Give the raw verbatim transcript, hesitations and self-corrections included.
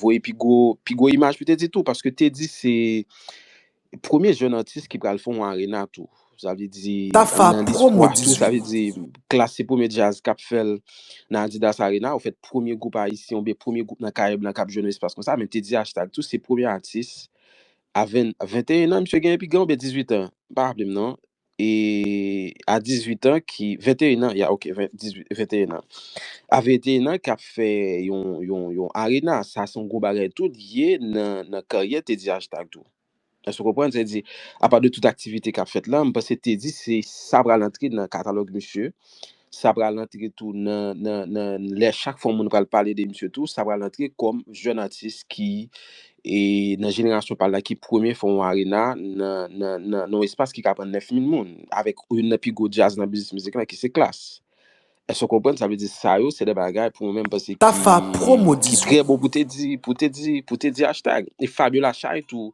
voye pi gwo pi gwo imaj pou Teddy tou, paske Teddy se premye jèn atis ki pral fè yon arena tou. Sa vle di Tafa, nan promo listwa tou, sa vle di Klass se premye djaz k ap fè l nan Adidas Arena. Ou fèt premye gwoup ayisyen oubyen premye gwoup nan Karayib lan k ap jwenn yon espas konsa, men Teddy Hashtag tou se premye atis a ven, venteyen an, misye gen pi gran oubyen dizuit an, m pa raple m non. E a dizuit an ki, venteyen an, ya, ok, ven, dizuit, venteyen an. A venteyen an k ap fè yon, yon, yon arena, sa se yon gwo bagay tou li ye nan, nan karyè Teddy Hashtag tou. Èske w konprann? Sa vle di, apa de tout aktivite k ap fèt la, m panse Teddy se sa pral antre nan katalòg misye. Sa pral antre tou nan, nan, nan lè chak fwa moun pral pale de misye tou, sa pral antre kòm jèn atis ki e nan jenerasyon pa l la ki premye fè yon arena nan, nan, nan, nan yon espas ki ka pran nèf mil moun, avèk youn nan pi gwo djaz nan biznis mizik lan ki se Klass. Èske w konprann? Sa vle di sa yo se de bagay pou mwen menm panse ki, Tafa, promo ki diskou. Trè bon pou Teddy, pou Teddy, pou Teddy Hashtag. E Fabiola Chay tou,